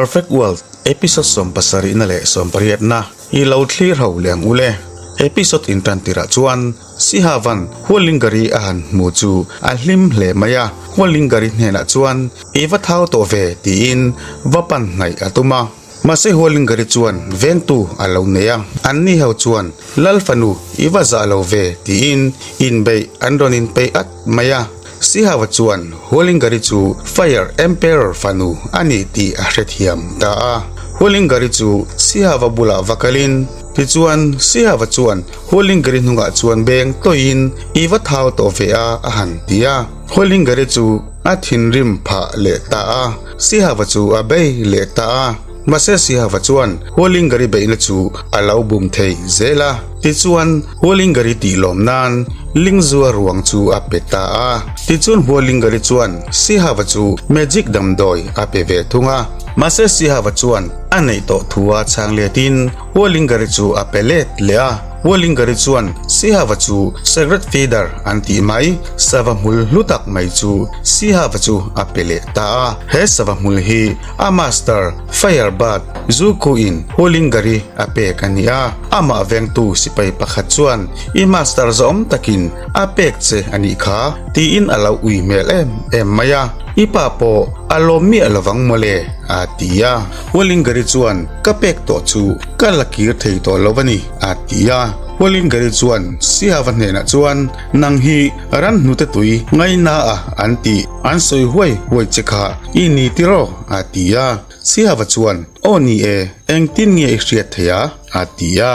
Perfect World episode sawmpasarihna leh sawmpariatna i lo thlir ho leh ang ule. Episode intan tirah chuan Sihavan Hualingari a han hmu chu a hlim hle mai a, Hualingari hnenah chuan i va thau tawh ve tiin va pan hnaih a tum a. Mahse Hualingari chuan vengtu a lo nei a, anni ho chuan Lal fanu i va zah lo ve tiin inbeih an rawn inpeih at mai a. Sihava chuan Hualingari chu Fire Emperor fanu a ni tih a hrethiam ta a. Hualingari chu Sihava bulah va kalin, tichuan Sihava chuan Hualingari hnungah chuan beng tawhin i va thau tawh ve a a han ti a. Hualingari chu a thinrim phah leh ta a, Sihava chu a bei leh ta a. Mahse Sihava chuan Hualingari beihna chu a lo bum thei zel a. Tichuan Hualingari tih lawm nan Lingzua ruang chu a pe ta a. Tichuan Hualingari chuan Sihava chu magic damdawi a pe ve thung a. Mahse Sihava chuan a neih tawh thu a chhang letin Hualingari chu a pe let leh a. Hualingari chuan Sihava chu Sacred Feather an tih mai sava hmul hlu tak mai chu Sihava chu a pe leh ta a. He sava hmul hi A master, Firebird, Zuku-in Hulingari a pek a ni a, amah vengtu sipai pakhat chuan i master zawm takin a pek che a nih kha tiin a lo ui hmel em em mai a, i pa pawh a lawm miah lovang mawle a ti a. Hulingari chuan ka pek tawh chu ka la kir thei tawh lo a ni a ti a. Hulingari chuan Sihava hnenah chuan nang hi ran hnute tui ngaina a an tih an sawi huai huai che kha I ni tiraw? a ti a. Sihava chuan, Aw ni e, engtin nge i hriat theih a? a ti a.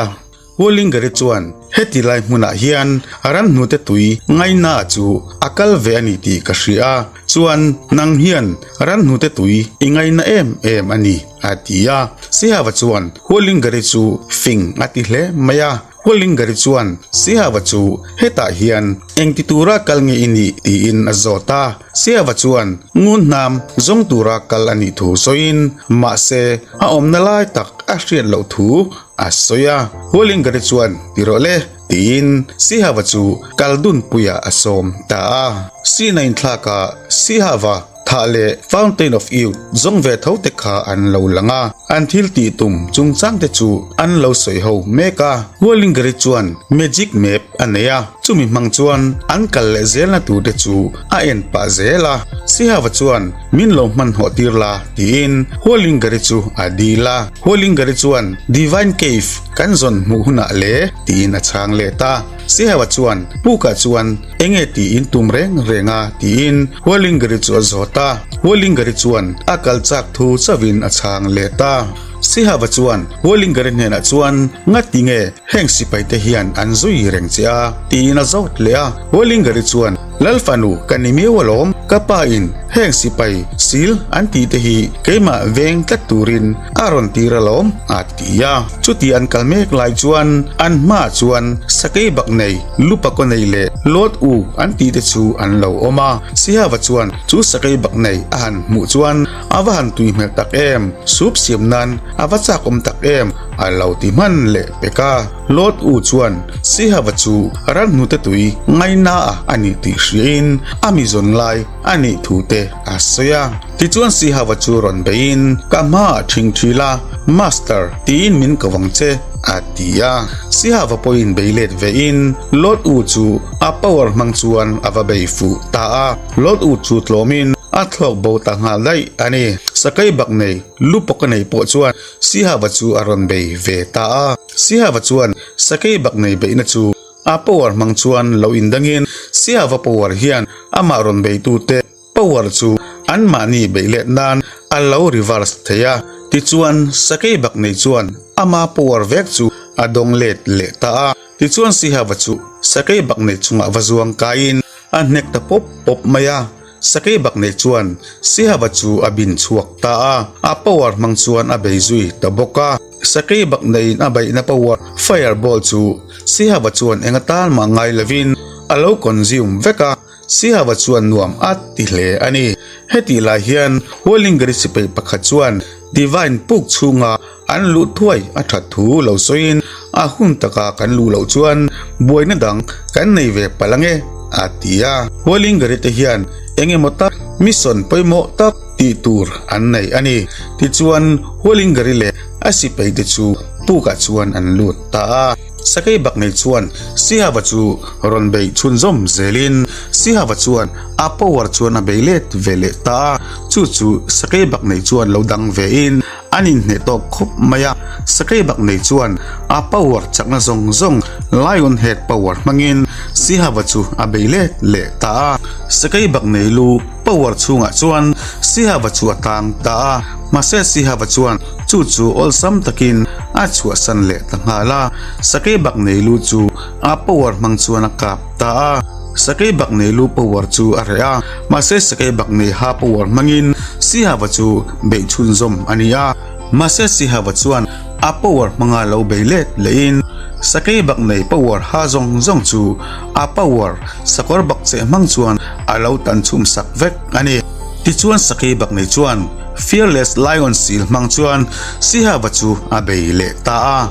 Hualingari chuan, Heti lai hmunah hian ran hnute tui ngaina chu a kal ve a ni tih ka hria a, chuan nang hian ran hnute tui i ngaina em em a ni, a ti a. Sihava chuan Hualingari chu fing a ti hle mai a. Hualingari chuan Sihava chu hetah hian engti tura kal nge i nih tiin a zawt a. Sihava chuan ngun hnam zawng tura kal a nih thu sawiin mahse a awmna lai tak a hriat loh thu a sawi a. Hualingari chuan ti rawh le tiin Sihava chu kal dunpuiah a sawm ta a. Sina inthlakah Sihava Thah leh Fountain of Youth zawng ve tho te kha an lo lang a, an thil tih tum chungchang te chu an lo sawi ho mek a. Hualingari chuan magic map a nei a, chumi hmang chuan an kal leh zelna tur te chu a en pah zel a. Sihava chuan min lo hmanhawh tir la tiin Hualingari chu a dil a. Hualingari chuan Divine Cave kan zawn hmuh hunah le tiin a chhang let a. Sihava chuan pukah chuan Enge tiin tum reng reng a? tiin Hualingari chu a zawt a. Hualingari chuan a kal chak thu chauhin a chhang let a. Sihava chuan Hualingari hnenah chuan, Ngati nge heng sipaite hian an zui reng che a? tiin a zawt leh a. Hualingari chuan, Lal fanu ka ni miau alawm, ka pa in heng sipai sil an tih te hi keimah veng tlat turin a rawn tir alawm a ti a. Chuti an kal mek lai chuan an hmaah chuan sakei bak nei Lupa kaw nei leh Lord U an tih te chu an lo awm a. Sihava chuan chu sakei bak nei a han hmuh chuan a va han tui hmel tak em, soup siam nan a va chak awm tak em a lo ti hman leh pek a. Lord U chuan Sihava chu ran hnute tui ngaina a a nih tih hriain a mi zawn lai a nih thu te a sawi a. Tichuan Sihava chu rawn beiin ka hmaah ṭhing ṭhil a, Master tiin min ko vang che a ti a. Sihava pawhin bei let vein Lord U chu a power hmang chuan a va bei fuh ta a. Lord U chu tlawmin a thlawk bo ta nghal daih a ni. Sakei bak nei lu pawk a nei pawh chuan Sihava chu a rawn bei ve ta a. Sihava chuan sakei bak nei beihna chu a power hmang chuan lo indangin Sihava power hian amah rawn beitute Power chu anmahni beih let nan a lo reverse thei a, tichuan sakei bak nei chuan ama power vek chu a dawng let leh ta a. Tichuan Sihava chu sakei bak nei chungah va zuang kaiin a hnek ta pawp pawp mai a, sakei bak nei chuan Sihava chu a bin chhuak ta a, a power hmang chuan a bei zui ta bawk a. Sakei bak neiin a beihna power fireball chu Sihava chuan eng atan mah ngai lovin a lo consume vek a. Sihava chuan nuam a ti hle a ni. Hetih lai hian Hualingari sipai pakhat chuan Divine puk chhunga an luh thuai a that thu lo sawiin a hun taka kan luh loh chuan buaina dang kan nei ve palh ange a ti a. Hualingari te hian eng emaw tak mission pawimawh tak. tih tur an nei a ni. Tichuan, Hualingari leh a sipaite chu pukah chuan an lut ta a. Sakei baknei chuan Sihava chu rawn beih chhunzawm zelin Sihava chuan a power chuan a bei let ve leh ta a. Chu chu Sakei baknei chuan lo dang vein an inhneh tawk khawp mai a. Sakei baknei chuan a power chakna zawng zawng Lion Head power hmangin Sihava chu a bei let leh ta a. Sakei baknei lu power chhungah chuan Sihava chu a tang ta a. Mahse Sihava chuan chu chu awlsam takin a chhuahsan leh ta nghal a, sakei bak nei lu chu a power hmang chuan a kap ta a. Sakei bak nei lu power chu a reh a, mahse sakei bak nei ha power hmangin Sihava chu beih chhunzawm a ni a. Mahse Sihava chuan a power hmanga lo bei let lehin sakei bak nei power ha zawng zawng chu a power sakawr bak cheh hmang chuan a lo tan chhum sak vek a ni. Tichuan sakei bak nei chuan Fearless Lion sil hmang chuan Sihava chu a bei leh ta a.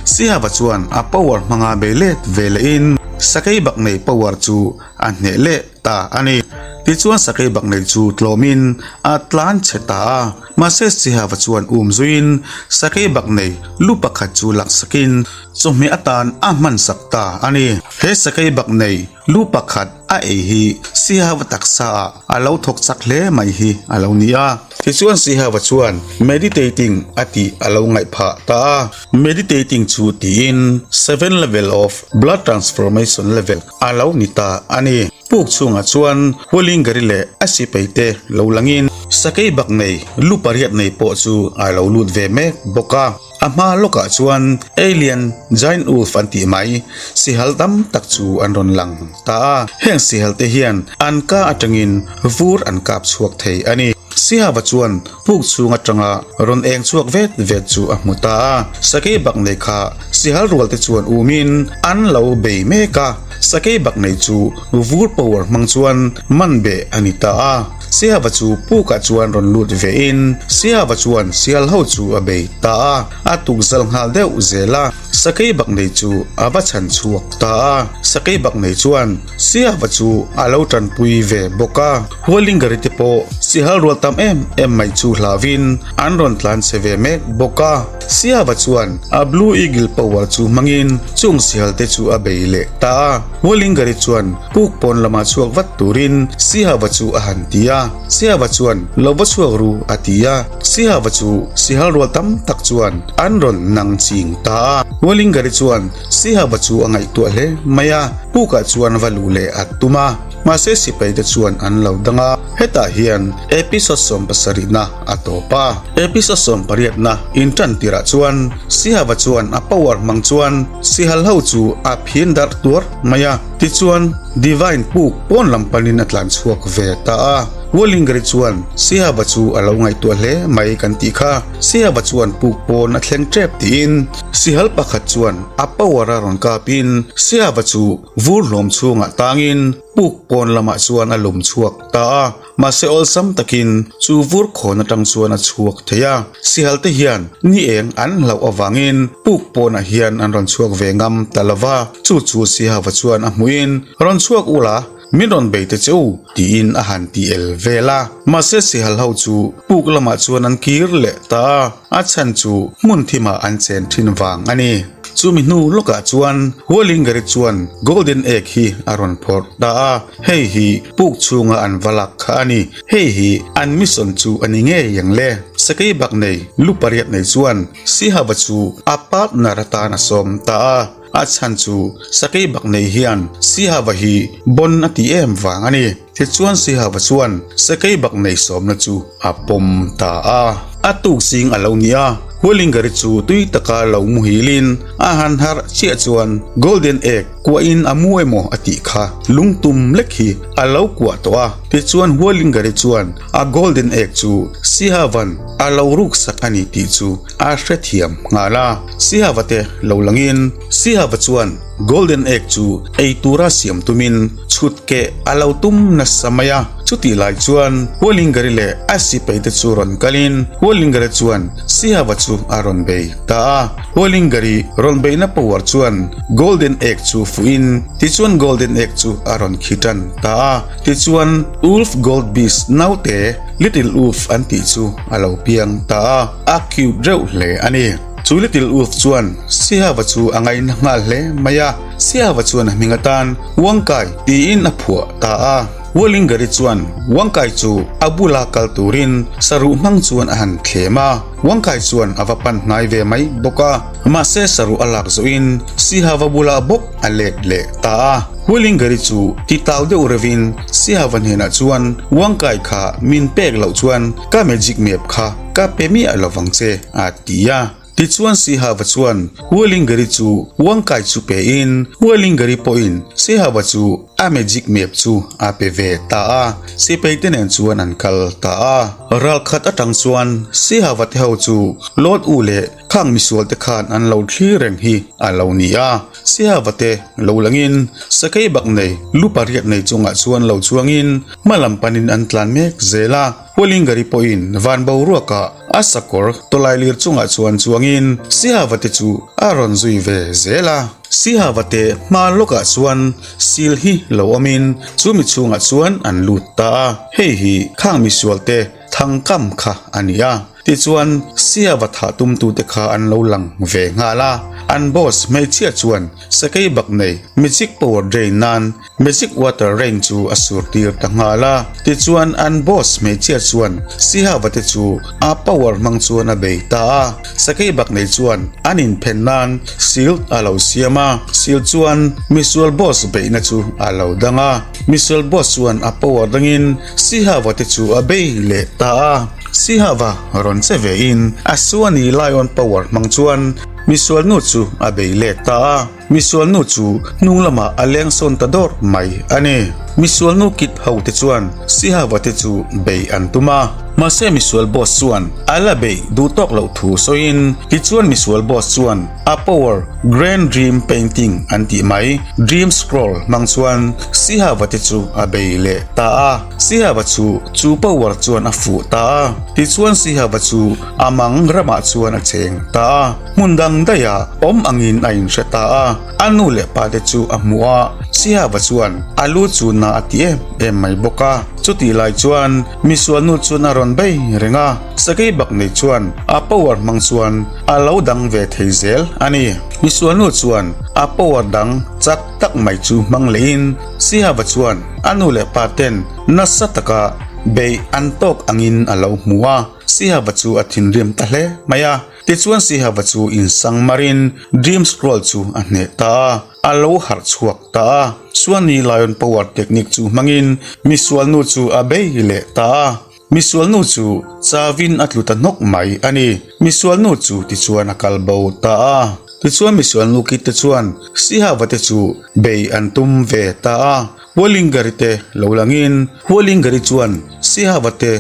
Sihava chuan a power hmanga bei let ve lehin Sakeibaknei power chu a hneh leh ta a ni. Tichuan Sakeibaknei chu tlawmin a tlan chhe ta a. Mahse Sihava chuan um zuiin Sakeibaknei lu pakhat chu laksakin chawhmeh atan a hmansak ta a ni. He Sakeibaknei Lu pakhat a ei hi Sihava taksa ah a lo thawk chak hle mai hi a lo ni a. Tichuan Sihava chuan meditating a tih a lo ngaih phah ta a. Meditating chu tiin seven level of blood transformation level a lo ni ta a ni. Puk chhungah chuan Hualingari leh a sipai te lo langin sakei bak nei lu pariat nei pawh chu a lo lut ve mek bawk a. A hma lawkah chuan Alien Giant Wolf an tih mai sihal tam tak chu an rawn lang ta a. Heng sihal te hian an ka atangin vur an kap chhuak thei a ni. Sihava chuan puk chhung atanga rawn eng chhuak vet vet chu a hmu ta a. Sakei bak nei kha sihal rual te chuan umin an lo bei mek a. Sakei bak nei chu vur power hmang chuan man beh a ni ta a. Siava chu pukah chuan rawn lut vein Siava chuan sial ho chu a bei ta a, a tukzal nghal deuh zel a, sakei bak nei chu a va chhan chhuak ta a, sakei bak nei chuan Siava chu a lo tanpui ve bawk a, Hualingari te pawh sihal rual tam em em mai chu hlauhin an rawn tlan che ve mek bawk a, Siava chuan a Blue Eagle power chu hmangin chung sihal te chu a bei leh ta a, Hualingari chuan Puk pawn lamah chhuak vat turin Sihava chu a han ti a, Sihava chuan lo va chhuak ru a ti a, Sihava chu sihal rual tam tak chuan an rawn nang ching ta a. Walingari chuan Sihava chu a ngaihtuah hle mai a, pukah chuan va luh leh a tum a, mahse sipai te chuan an lo dang a, hetah hian episode sawmpasarihna a tawp a. Episode sawmpariatna intan tirah chuan Sihava chuan a power hmang chuan sihal ho chu a phin darh tuar mai a. Tichuan, Divine puk pawn lam panin a tlan chhuak ve ta a. Wallingary chuan Sihaba chu a lo ngaihtuah hle mai kan tih kha. Sihaba chuan puk pawn a thleng tep tiin Sihal pakhat chuan a power a rawn kapin Sihaba chu vur hlawm chhungah tangin puk pawn lamah chuan a lum chhuak ta a. Mahse awlsam takin chu vur khawn atang chuan a chhuak thei a, sihal te hian ni eng an hlauh avangin puk pawnah hian an rawn chhuak ve ngam ta lo va, chu chu Sihava chuan a hmuhin, Rawn chhuak ula, min rawn bei te che u, tiin a han ti el vel a. Mahse sihal ho chu puk lamah chuan an kir leh ta a, a chhan chu hmun thimah an chen thin vang a ni. Chumi hnu lawkah chuan Hualingari chuan Golden Egg hi a rawn phawrh ta a. Hei hi puk chhunga an va lak kha a ni. Hei hi an mission chu a ni ngei ang le. Sakei bak nei lu pariat nei chuan Sihava chu a partner atan a sawm ta a. A chhan chu sakei bak nei hian Sihava hi bon a ti em vang a ni. Tichuan Sihava chuan sakei bak nei sawmna chu a pawm ta a. A tuk zing a lo ni a, Hualingari chu tui taka lo muhilin a han harh chiah chuan Golden Egg Kuahin a mu emaw a tih kha lungtum lek hi a lo kuah tawh a, tichuan Hualingari chuan a golden egg chu Sihavan a lo ruksak a ni tih chu a hrethiam nghal a. Sihava te lo langin Sihava chuan golden egg chu ei tura siam tumin chhut keh a lo tum nasa mai a. Chutih lai chuan Hualingari leh a sipai te chu rawn kalin Hualingari chuan Sihava chu a rawn bei ta a. Hualingari rawn beihna power chuan Golden Egg chu fuhin tichuan Golden Egg chu a rawn khi tan ta a. Tichuan Wolf Gold Beast naute Little Wolf an tih chu a lo piang ta a, a cute reuh hle a ni. Chu Little Wolf chuan Sihava chu a ngaina nghal hle mai a, Sihava chuan a hming atan Wangkai tiin a phuah ta a. Wallingari chuan Wangkai chu a bula kal turin saruh hmang chuan a han thlem a, Wangkai chuan a va pan hnai ve mai bawk a. Mahse saruh a lak zawhin Sihava bulah bawk a let leh ta a. Wallingari chu titau deuh reuhin Sihava hnenah chuan Wangkai kha min pek loh chuan ka magic map kha ka pe miah lovang che a ti a. Tichuan Sihava chuan Hualingari chu Wangkai chu pein Hualingari pawhin Sihava chu a magic map chu a pe ve ta a, sipai te nen chuan an kal ta a. Ralkhat atang chuan Sihava te ho chu Lord U leh khang misual te khan an lo thlir reng hi a lo ni a. Sihava te lo langin sakei bak nei lu pariat nei chungah chuan lo chuangin hmalam panin an tlan mek zel a. Hualingari pawhin van boruakah a sakawr tawlailir chungah chuan chuangin Sihava te chu a rawn zui ve zel a. Sihava te hma lawkah chuan sil hi lo awmin chu mi chhungah chuan an lut ta a, hei hi khang misual te thangkam kha a ni a. Tichuan Sihava thah tumtute kha an lo lang ve nghal a, an boss hmeichhia chuan sakei bak nei magic power drain nan Magic water rain chu a sur tir ta nghal a, tichuan an boss hmeichhia chuan Sihava te chu a power hmang chuan a bei ta a, sakei bak nei chuan an inphen nan shield a lo siam a, shield chuan misual boss beihna chu a lo dang a, misual boss chuan a power dangin Sihava te chu a bei leh ta a, Sihava rawn che ve in a suani lion power hmang chuan misual nu chu a bei let ta a. Misual nu chu hnung lamah a leng sawn ta dawr mai a ni. Misual nu kit ho te chuan Sihava te chu bei an tum a. Mahse misual boss chuan a la beih duh tawk loh thu sawiin tichuan misual boss chuan a power Grand Dream Painting an tih mai Dream Scroll hmang chuan Sihava te chu a bei leh ta a. Sihava chu chu power chuan a fuh ta a. Tichuan Sihava chu a mang ramah chuan a cheng ta a. Hmun dang daih ah awm angin a inhre ta a, a nu leh pa te chu a hmuh a, Sihava chuan a lu chu na a ti em em mai bawk a. Chutih lai chuan misual nu chuan a rawn bei reng a, sakei bak nei chuan a power hmang chuan a lo dang ve thei zel a ni. Misual nu chuan a power dang chak tak mai chu hmang lehin Sihava chuan a nu leh pa ten nasa taka beih an tawk angin a lo hmu a, Sihava chu a thinrim ta hle mai a. Tichuan Sihava chu insang marin Dream Scroll chu a hneh ta a, a lo harh chhuak ta a. Suani Lion Power Technique chu hmangin misualnu chu a bei leh ta a. Misualnu chu chavin a tlu ta hnawk mai a ni. Misualnu chu tichuan a kal bo ta a. Tichuan misualnu kit te chuan Sihava te chu bei an tum ve ta a. Hualingari te lo langin Hualingari chuan Sihava te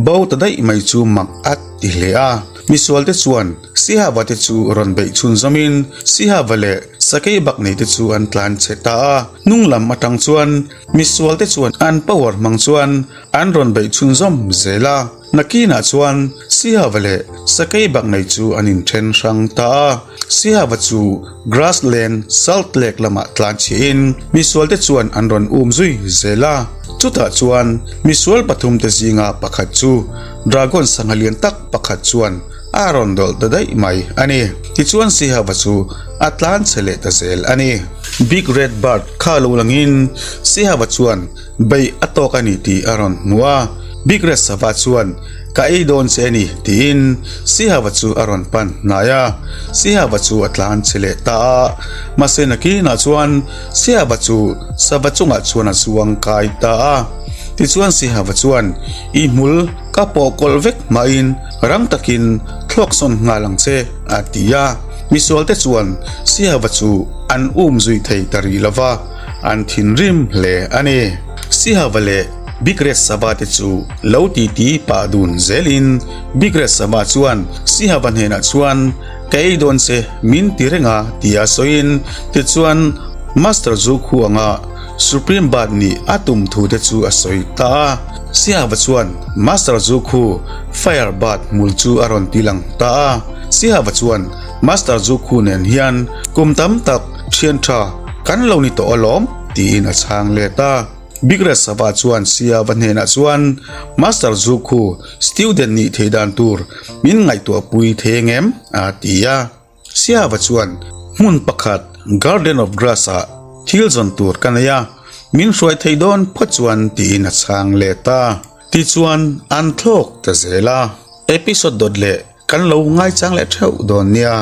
bo ta daih mai chu mak a ti hle a. Misual te chuan Sihava te chu rawn beih chhun zawmin Sihava leh Sakei bak nei te chu an tlan chhe ta a. Hnung lam atang chuan misual te chuan an power hmang chuan an rawn beih chhun zawm zel a. Nakinah chuan Sihava leh Sakei bak nei chu an inthen hrang ta a. Sihava chu Grassland Salt Lake lamah tlan chhiahin misual te chuan an rawn um zui zel a. Chutah chuan misual pathum te zinga pakhat chu Dragon sangha lian tak pakhat chuan a rawn dawlh ta daih mai a ni. Tichuan Sihava chu a tlan chhe leh ta zel a ni. Big Red Bird kha lo langin Sihava chuan beih a tawk a ni tih a rawn hmu a. Big Red Sava chuan ka ei dawn che a ni tiin Sihava chu a rawn pan hnai a. Sihava chu a tlan chhe leh ta a. Mahse nakinah chuan Sihava chu sava chungah chuan a zuang kai ta a. Tichuan Sihava chuan I hmul ka pawh kawlh vek hmain rang takin thluak sawn nghal ang che, a ti a. Misualte chuan Sihava chu an um zui thei ta rih lo va, an thinrim hle a ni. Sihava leh Big Red Sava te chu lo titi pah dun zelin Big Red Sava chuan Sihava hnenah chuan, Ka ei dawn che, min ti reng a, tia sawiin tichuan Master Zukhu anga. Supreme Bird nih a tum thu te chu a sawi ta a. Sihava chuan Master Zu khu Fire Bird hmul chu a rawn ti lang ta a. Sihava chuan Master Zu khu nen hian kum tam tak thian tha kan lo ni tawh alawm tiin a chhang let a. Big Red Sava chuan Sihava hnenah chuan Master Zu khu student nih thei dan tur min ngaihtuah pui thei engem? a ti a. Siava chuan hmun pakhat Garden of Grass ah thil zawn tur ka nei a, min hruai thei dawn phawt chuan tiin a chhang let a. Tichuan an thlawk ta zel a. Episode dawt leh kan lo ngaichang leh theuh dawn nia.